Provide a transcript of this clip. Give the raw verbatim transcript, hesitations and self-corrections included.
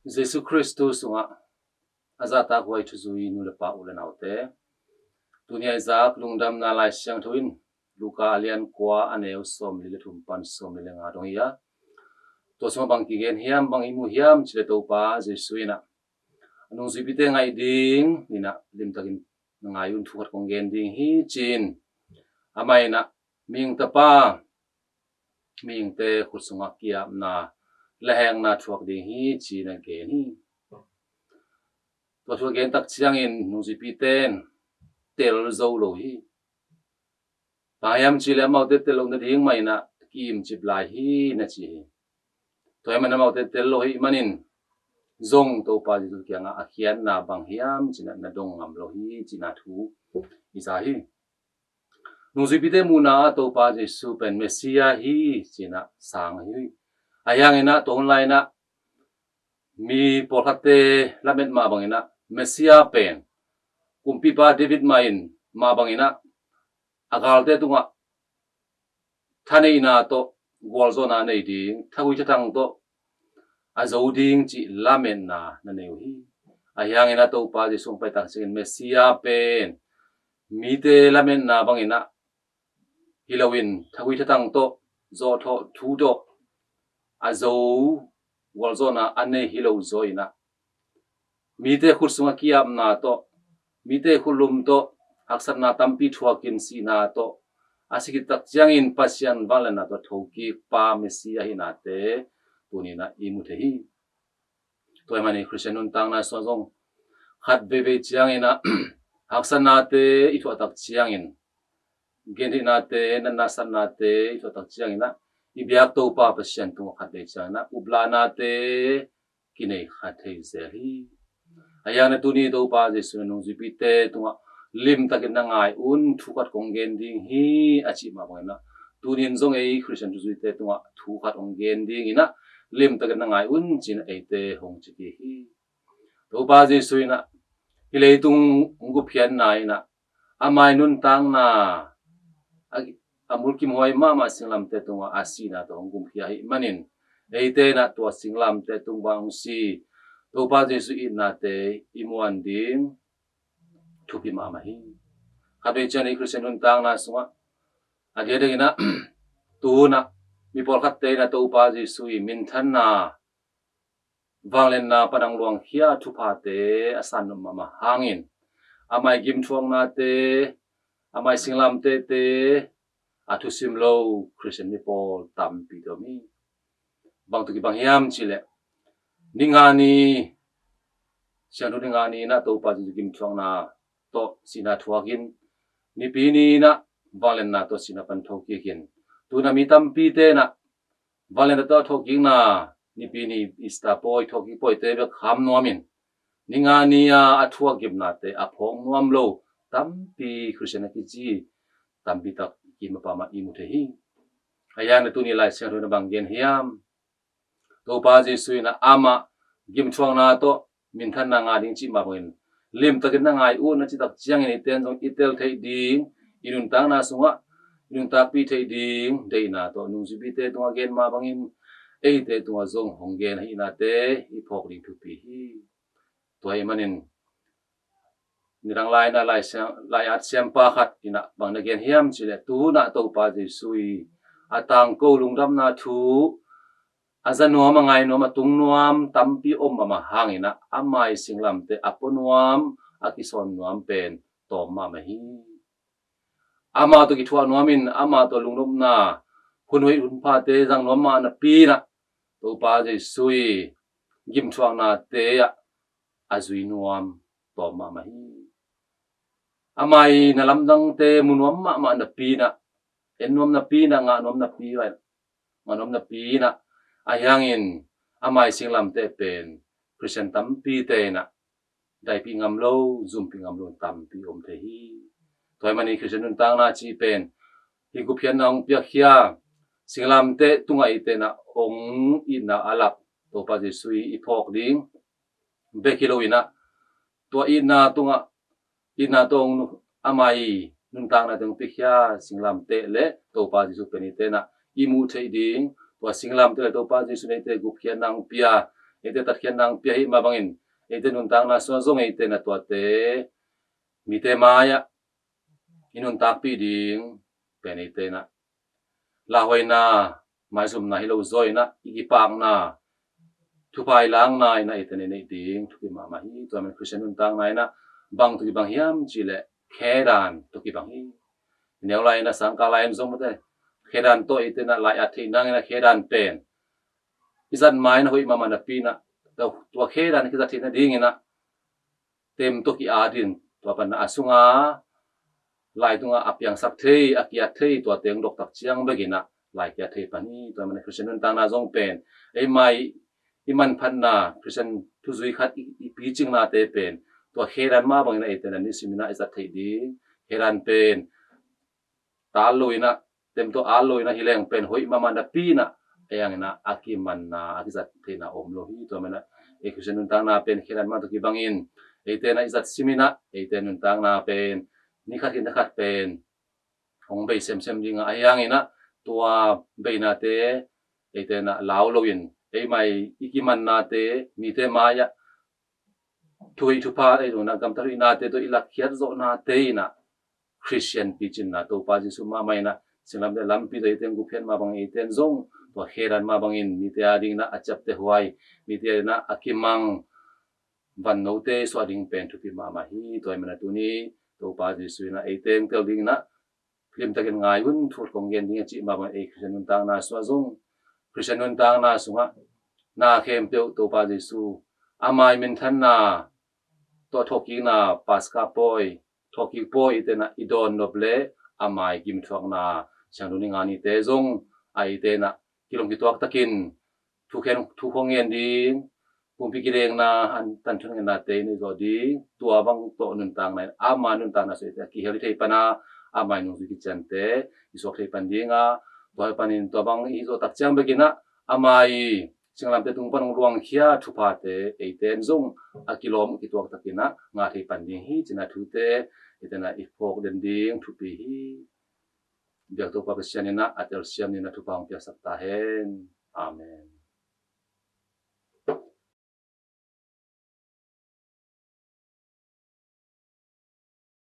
Jesu Khrist thu sungah a zahtakhuai thuzui nu le pa, u le naute, tuni a i zak lungdamna Lai Siangtho in Luka a lian kua, a neu sawmli le thum pan sawmli le nga dong hi a, tua sungah bang kigen hiam, bang i mu hiam cih leh Topa Jesu in ah a nungzuipite ngaih ding in ah limtakin na ngai un, thu khat kong gen ding hi ci-in, amah in ah mihing Tapa, mihingte khut sungah ki-apna, lehhekna thuak ding hi ci-in a gen hi. Tua thu a gen tak ciangin nungzuipite in tel zo lo hi. Bang hiam cih leh amaute tel loh nading mah in ah ki-imcip lai hi, na ci hi. Tua ahih manin amaute tel lo ahih manin zong Topa Jesu kiangah a khiatna bang hiam cih in ah na dong ngam lo hi cihna thu i za hi. Nungzuipite muhna ah Topa Jesu pen Messiah hi ci-in ah sang hi. Ahi hangin ah tua hun lai-in ah mi pawlkhatte lamet mah bangin ah Messiah pen kumpipa David mah in, mah bangin ah a galte tungah thaneihna tawh gualzawhna a nei ding, thagui thatang tawh a zo ding cih lametna na nei uh hi. Ahi hangin ah Topa Jesu hong pai tak ciangin Messiah pen mite lametna bangin ah hi loin, thagui thatang tawh, zawhthawh thu tawh a zo, gualzawhna a nei hi lo zaw in ah mite khut sungah ki-apna tawh, mite khutlum tawh, haksatna tampi thuakin sihna tawh a si khit tak ciangin Pasian vangliatna tawh thokikpa Messiah ahihnate tuni-in ah i mu thei hi. Tua ahih manin Khristian nuntakna sungah zong khat veivei ciangin ah haksatnate i thuah tak ciangin, gentheihnate, natna satnate i thuah tak ciangin ah i biak Topa Pasian tungah khat vei ciangin ah uplahnate kinei kha thei zel hi. Ahi hangin ah tuni Topa Jesu in a nungzuipite tungah limtakin na ngai un, thu khat kong gen ding hi a cih mah bangin ah tuni in zong ei Khristian thuzuite tungah thu khat hong gen dingin ah limtakin na ngai un ci-in eite hong ci kik hi. Topa Jesu in ah hih leitung gupkhiatna in ah ama ii nuntakna a, a mulkimhuai mahmah singlamteh tungah a sihna tawh hong gumkhia ahih manin, eite in ah tua singlamteh tung bang hong si Topa Jesu itnate i muan ding thupi mahmah hi. Khatvei ciang ei Khristian nuntakna sungah a diakdiakin ah tu hun ah mi pawlkhatte in ah Topa Jesu ii minthanna, vangliatna pan a luangkhia thuphate a san nop mahmah hangin, ama ii gimthuaknate, ama ii singlamtehte a thusim lo Khristian mipawl tampi om hi. Bang tawh kibang hiam cih leh, ni nga ni, Siangtho ni nga ni in ah Topa Jesu gimthuakna tawh sihna thuakin, Nipi ni in ah vangliatna tawh sihna pan thokikin, tu hun ah mi tampite in ah vangliatna tawh thokikna, Nipi ni Easter pawi, thawhkik pawite bek kham nuamin, ni nga ni-a a thuak gimnate a phawk nuam lo tampi, Khristian a kici tampi tak i kim a pam ah i mu thei hi. Ahi hangin ah tuni Lai Siangtho in ah bang gen hiam? Topa Jesu in ah amah gimthuakna tawh minthanna ngah ding cih mah bangin, limtakin na ngai un a cih tak ciangin eite in zong i tel theih ding, i nuntakna sungah i nuntakpih theih ding deihna tawh nungzuipite tungah gen mah bangin eite tungah zong hong gen ahihnate i phawk ding thupi hi. Tua ahih manin nidang lai-in ah Lai Siang, lai-at siampa khat in ah bang na gen hiam cih leh, tu hun ah Topa Jesu ii a tangko lungdamna thu a za nuam, a ngai nuam, a tung nuam tampi om mahmah hangin ah ama ii singlamteh a pua nuam, a kisawn nuam pen tawm mahmah hi. Amah tawh kithuah nuamin, amah tawh lungnopna, hun hoih hun phate zang nuam mah napi in ah, Topa Jesu ii gimthuaknate ah a zui nuam tawm mahmah hi. Ama ii na lamdangte mu nuam mahmah napi in ah, en nuam napi in ah, ngah nuam napi in ah, ngah nuam napi in ah, ahi hangin ama ii singlamteh pen Khristian tampite in ah daipih ngam lo, zumpih ngam lo tampi om thei hi. Tua ahih manin Khristian nuntakna cih pen hih gupkhiatna hong piakkhia singlamteh tungah eite in ah hong itna a lak Topa Jesu ii i phawk ding bek hi lo in ah, tua itna tungah, itna tawh hong, ama ii nuntakna tawh hong piakhia singlamteh le Topa Jesu pen eite in ah i muh theih ding, tua singlamteh le Topa Jesu in eite gupkhiatna hong pia, eite tatkhiatna hong pia hi mah bangin, eite nuntakna sungah zong eite na tuate mite mai-ah i nuntakpih ding pen eite na lauhuaina, maizumna hi lo zaw inah i kipakna, thupha i lakna inah eite na neih ding thupi mahmah hi. Tua man Khristian nuntakna inah bang tawh kibang hiam cih leh khedan tawh kibang hi. Neu lai inah sangkah lai in zong mate, khedan tawh eite na lai-at theih nang inah khedan pen i zat ma inah hoih mahmah napi inah tua khedan kizat theih nading inah tem tawh ki-at in, tua pan a sunga lai tungah a piangsak thei, a ki-at thei, tua teng doktak ciang bek inah lai ki-at thei pan hi. Tua man a Khristian nuntakna zong pen eimai i manphatna, Khristian thuzui khat i, i picinnate pen tua khedan mah bangin ah eite na nisim inah i zat theih ding. Khedan pen tal lo inah, tem tawh at lo inah hi leng pen hoih mahmah napi inah ei ang inah a kimanna, a kizat theihna om lo hi. Tua man ah ei Khristian nuntakna pen khedan mah tawh kibangin eite na i zat sim inah eite nuntakna pen ni khat hi ni khat pen hong bei semsem ding a, ahi hang inah tua beinate eite na lau lo in eimai i kimannate mite mai-ah thuhoih thupha, ei zong na gamtat hoihnate tawh i lakkhiat zawhnate inah Khristian picinna Topa Jesuh mahmah inah singlamteh lampi tawh eite hong gupkhiat mah bangin eite in zong tua khedan mah bangin mite a ding inah a ciapteh huai, mite inah a kimang vannote suah ding pen thupi mahmah hi. Tua hi man a tuni Topa Jesuh inah eite hong tel ding inah limtakin ngai un, thu khat kong gen ding a cih mah bangin ei Khristian nuntakna sungah zong, Khristian nuntakna sungah na khempeuh Topa Jesuh a mai minthanna tawh thawhkikna Paska pawi, thawhkik pawi eite na i dawn nop le a mai gimthuakna siangtho ni nga nite zong a eite na kilawm kituak takin thukhen thu kong gen ding, pumpi kidekna, an tan thungetnate i neih zawh ding, tua bang tawh nuntakna in ama nuntakna sung eite a kihel i thei pan a, ama i nungzui kiciante i suak thei pan ding a, tua hi panin tua bang i hih zawh tak ciang bek inah ama i singlamteh tung pan hong luangkhia thuphate eite in zong a kilawm kituak takin ah ngah thei pan ding hi cih na thute eite na i phawk den ding thupi hi. Biak Topa Pasian inah a telsiam ni na thupha hong piaksak ta hen. Amen.